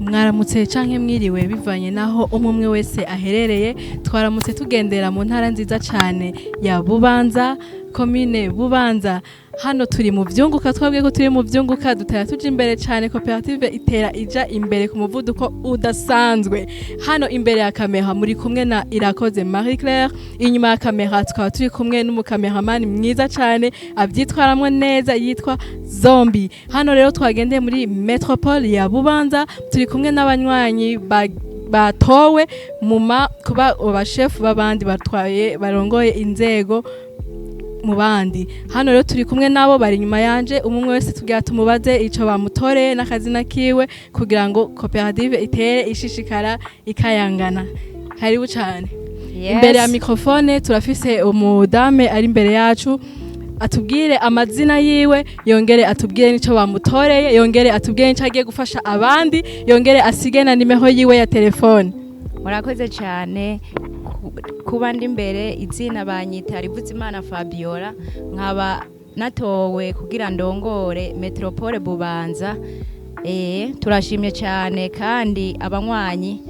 Mwaramutse canke mwiriwe, bivanye naho umwe umwe wese aherereye. Twaramutse tugendera mu ntara nziza cane ya Bubanza, komine Bubanza. Hano turi mu vyunguka. Twabwiye ko turi mu vyunguka, dutera tuja imbere cane. Koperative itera ija imbere ku muvuduko udasanzwe. Hano imbere ya kamera muri kumwe na Irakoze Marie Claire. Inyuma ya kamera tukaba turi kumwe n'umukameramani mwiza cane, avyitwaramwo neza, yitwa Zombi. Hano rero twagendeye muri métropole ya Bubanza. Turi kumwe n'abanywanyi batowe muma kuba abashefu b'abandi, batwaye, barongoye inzego mu bandi. Hano rero turi kumwe nabo, bari inyuma yanje. Umwe wese tugira tumubaze ico bamutoreye n'akazina kiwe, kugira ngo koperative itere ishishikara ikayangana. Karibu cane. Imbere ya microphone turafise umudame ari imbere yacu. Atubwire amazina yiwe, yongere atubwire n'ico bamutoreye, yongere atubwire n'ico agiye gufasha abandi, yongere asige na nimero yiwe ya telefone. Murakoze cyane kuba ndi imbere. Izina banyita Rivuzimana Fabiola, nkaba natowe kugira ndongore Métropole Bubanza. Turashimye cyane, kandi abanywanyi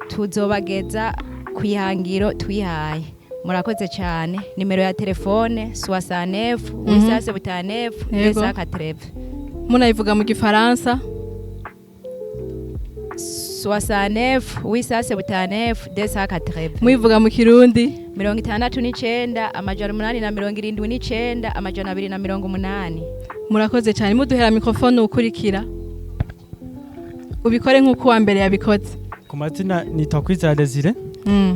tuzobageza ku ihangiro twihaye. Murakoze cyane. Nimero ya telefone 69 879 280. Munayivuga mu Gifaransa? 69 879 280. Muyivuga mu Kirundi? 69 879 280. Murakoze cyane. Muduhera microphone ukurikira. Ubikore nk'uko uwa mbere yabikoze. Ku mazina nitwa Kwizera Desire.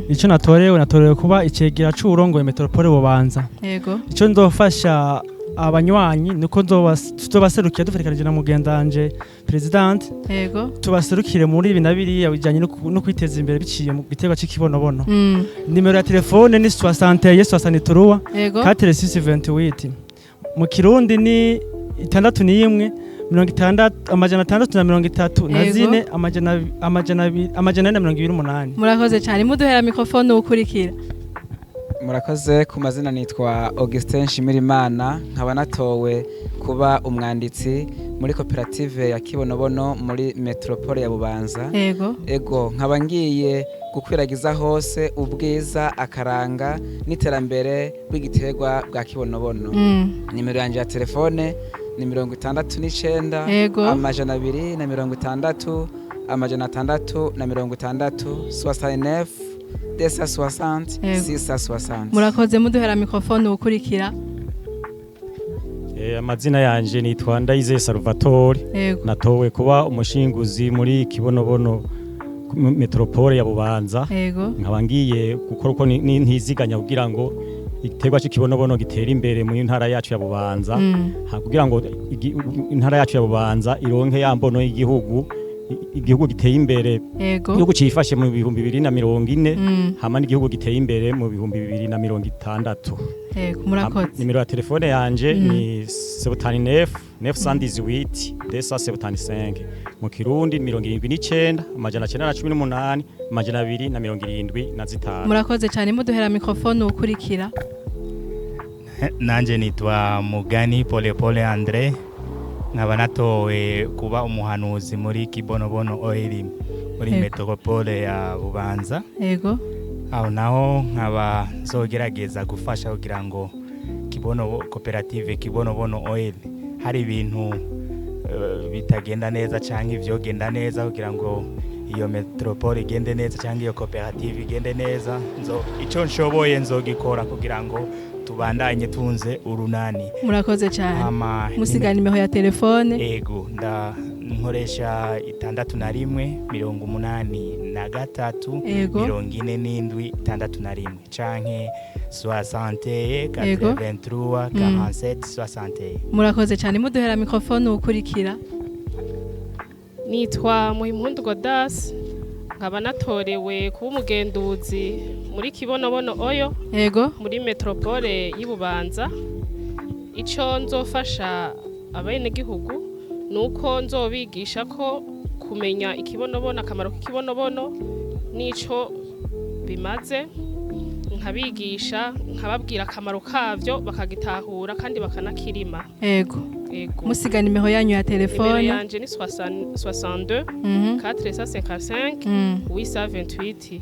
Icyo natorewe, natorewe kuba icegera c'uwurongoye Métropole Bubanza. Icyo nzofasha abanywanyi nuko tuzobaserukira dufatikanije na mugendanje présidente, tubaserukire muri ibi na biriya bijanye no kwiteza imbere biciye mu giterwa c'ikibonobono. Nimero ya telefone ni 61 63 4 6 28. Mu Kirundi ni 61 60 634 4 428. Murakoze cyane. Muduhera microphone ukurikira. Murakoze. Ku mazina nitwa Augustin Nshimirimana, nkaba natowe kuba umwanditsi muri koperative ya Kibonobono muri Métropole ya Bubanza. Ego, nkaba ngiye gukwiragiza hose ubwiza, akaranga n'iterambere rw'igiterwa bwa kibonobono. Nimero yanjye ya telefone ni 69 260 660, 69 260 660. Murakoze. Muduhera microphone ukurikira. Amazina yanje nitwa Ndayizeye Salvatore. Natowe kuba umushinguzi muri Kibonobono Métropole ya Bubanza. Nkaba ngiye gukora uko ntiziganya kugira ngo igiterwa cy'ikibonobono gitere imbere mu ntara yacu ya Bubanza, kugira ngo intara yacu ya Bubanza ironke ya mbono y'igihugu, igihugu giteye imbere, igihugu cifashe mu 2040, hama n'igihugu giteye imbere mu 2060. Yego, murakoze. Nimero ya telefone yanje ni 79 918 275. Mu Kirundi 79 918 275. Murakoze cyane. Muduhera microphone ukurikira. Nanje nitwa Mugani Polepole Andre, nkaba natowe kuba umuhanuzi muri Kibonobono Oil muri Métropole ya Bubanza. Aho naho nkaba nzogerageza gufasha kugira ngo Kibono koperative Kibonobono Oil, hari ibintu bitagenda neza cyangwa ivyogenda neza kugira ngo iyo métropole igende neza cyangwa iyo koperative igende neza, nzo icyo nshoboye nzogikora kugira ngo tubandanye tunze urunani. Murakoze cyane. Hama Musiga nimero ya telefone. Ego, nda nkoresha 61 83 47 61 canke 60 83 47 61. Murakoze cyane. Muduhera microphone ukurikira. Nitwa Muhimpundu Godas, nkaba natorewe kuba umugenduzi muri Kibonobono Oil muri Métropole y'Ibubanza. Icyo nzofasha abenegihugu ni uko nzobigisha ko kumenya ikibonobono, akamaro k'ikibonobono n'ico bimaze, nkabigisha, nkababwira akamaro kavyo, bakagitahura kandi bakanakirima. Ego. Musiga nimero yanyu ya Nimero telefone. Yanje ni 62 455 828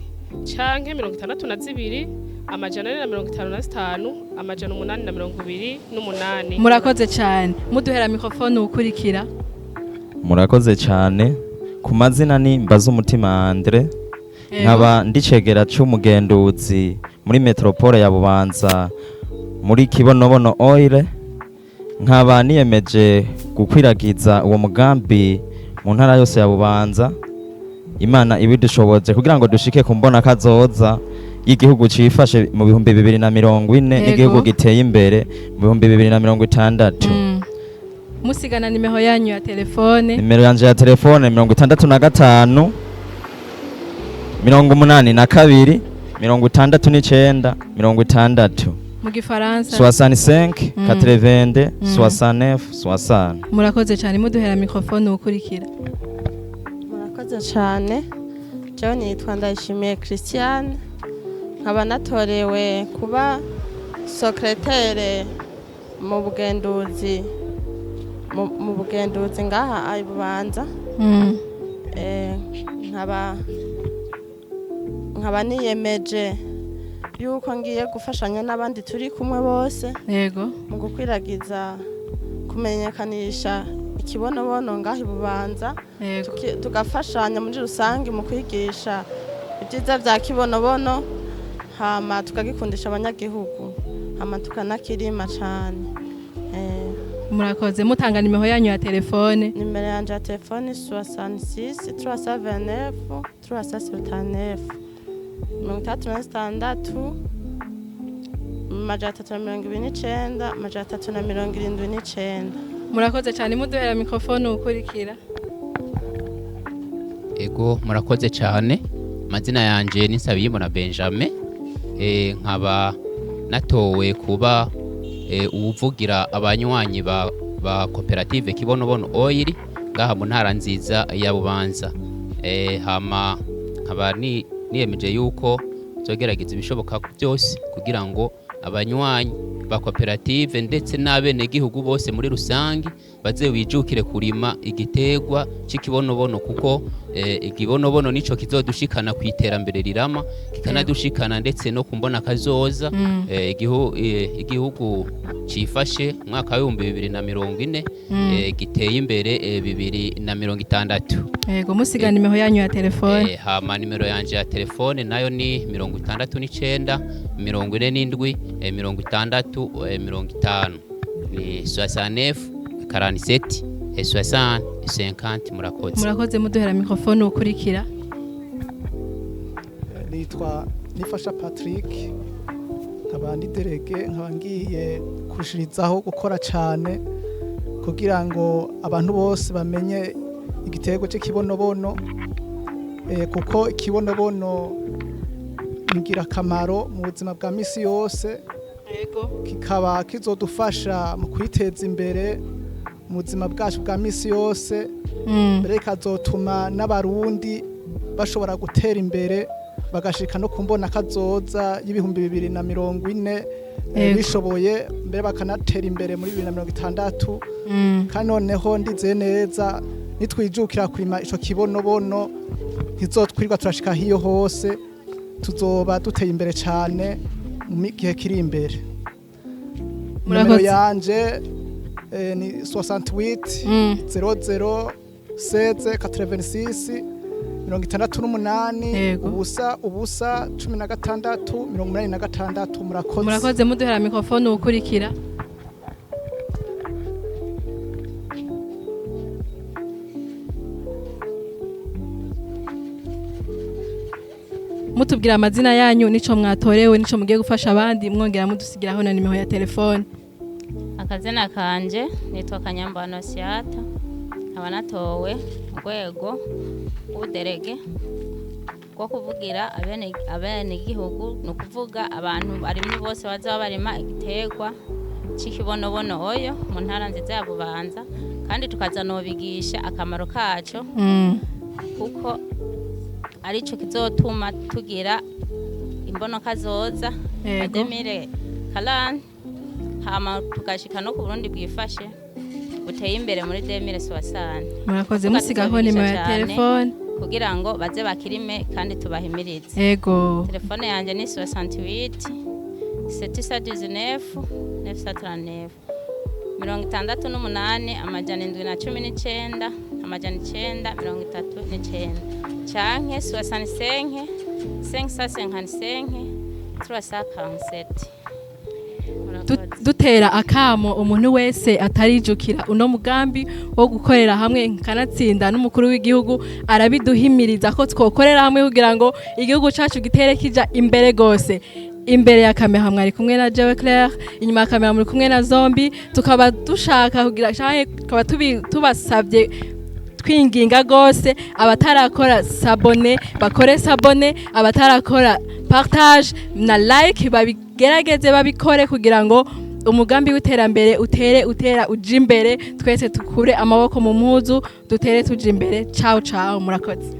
canke 62 455 828. Murakoze cyane. Muduhera microphone ukurikira. Murakoze cyane. Ku mazina ni Mbazumutima Andre, nkaba ndicegera c'umugenduzi muri metropole ya Bubanza muri Kibonobono Oil, nkaba niyemeje gukwiragiza uwo mugambi mu ntara yose ya Bubanza, Imana ibidushoboje, kugira ngo dushike ku mbona kazoza y'igihugu cifashe mu 2040 n'igihugu giteye imbere mu 2060. Musigana nimero yanyu ya telefone. Nimero yanje ya telefone 65 82 69 60. Mu gifaransa? 65 82 69 60. Murakoze cyane. Muduhera microphone ukurikira. Murakoze cyane. Jewe nitwa Ndayishimiye Christiane, nkaba natorewe kuba secrétaire mu bugenduzi ngaha i Bubanza. Nkaba niyemeje yuko ngiye gufashanya n'abandi turi kumwe bose mu gukwiragiza, kumenyekanisha ikibonobono ngaha i Bubanza, tugafashanya muri rusange mu kwigisha ibyiza bya kibonobono, hama tukagikundisha abanyagihugu, hama tukanakirima cyane. Murakoze. Mutanga nimero yanyu ya telefone. Nimero yanje ya telefone 66 379 379, 66 329 379. Murakoze cyane. Muduhera microphone ukurikira. Ego, murakoze cyane. Amazina yanje ni Nsabiyimana Benjamin, nkaba natowe kuba uwuvugira abanywanyi ba koperative Kibonobono Oil ngaha mu ntara nziza ya Bubanza. Hama nkaba niyemeje yuko nzogerageza ibishoboka byose kugira ngo abanywanyi ba koperative ndetse n'abenegihugu bose muri rusange baze wijukire kurima igiterwa cy'ikibonobono, kuko ikibonobono nico kizodushikana ku iterambere rirama, kikanadushikana ndetse no kumbona kazoza igihugu cifashe umwaka w'2040, giteye imbere 2060. Yego, musiga nimero yanyu ya telefone. Hama nimero yanje ya telefone nayo ni 69 47 60 50, ni 69 47 60 50. Murakoze. Murakoze. Muduhera microphone ukurikira. Nitwa Nifasha Patrick, nkaba ndi délégué, nkaba ngiye kurushirizaho gukora cyane kugira ngo abantu bose bamenye igiterwa cy'ikibonobono, kuko ikibonobono ni ingirakamaro mu buzima bwa misi yose, kikaba kizodufasha mu kwiteza imbere mu buzima bwacu bwa misi yose, mbere kikazotuma n'Abarundi bashobora gutera imbere bagashika no ku mbona kazoza y'2040, bishoboye, mbere bakanatera imbere muri 2060. Kandi noneho ndizeye neza, nitwijukira kurima ico kibonobono, ntizotwirirwa turashika hiyo hose, tuzoba duteye imbere cane mu gihe kiri imbere. Nimero yanje ni 68 00 16 86, 68 0 0 16 86. Murakoze. Murakoze. Muduhera microphone ukurikira. Mutubwira amazina yanyu nico mwatorewe nico mugiye gufasha abandi, mwongera mudusigiraho na nimero ya telefone. Akazina kanje nitwa Kanyambano Siata, nkaba natowe mu rwego rw'ubuderege bwo kuvugira abenegihugu, ni ukuvuga abantu barimye bose bazaba barima igiterwa cy'ikibonobono oyo mu ntara nziza ya Bubanza, kandi tukazanobigisha akamaro kaco, kuko arico kizotuma tugira imbonoka zoza 2040, hama tugashika no ku Burundi bwifashe buteye imbere muri 2060. Murakoze, musigaho nimero ya telefone. Kugira ngo baze bakirime kandi tubahimirize. Ego. Telefone yanjye ni 68 719 939, 68 719 939, canke 65 555 347. Dutera akamo umuntu wese atarijukira uno mugambi wo gukorera hamwe, kanatsinda n'umukuru w'igihugu arabiduhimiriza ko twokorera hamwe kugira ngo igihugu cacu gitere kija imbere gose. Imbere ya kamera mwari kumwe na Jewe Claire, inyuma ya kamera muri kumwe na Zombi. Tukaba dushaka kugira canke tukaba tubasabye twinginga gose abatarakora s'abonner bakore s'abonner, abatarakora partage na like babigerageze babikore kugira ngo umugambi w'iterambere utere utera uja imbere, twese tukure amaboko mu mpuzu dutere tuja imbere. Ciao ciao, murakoze.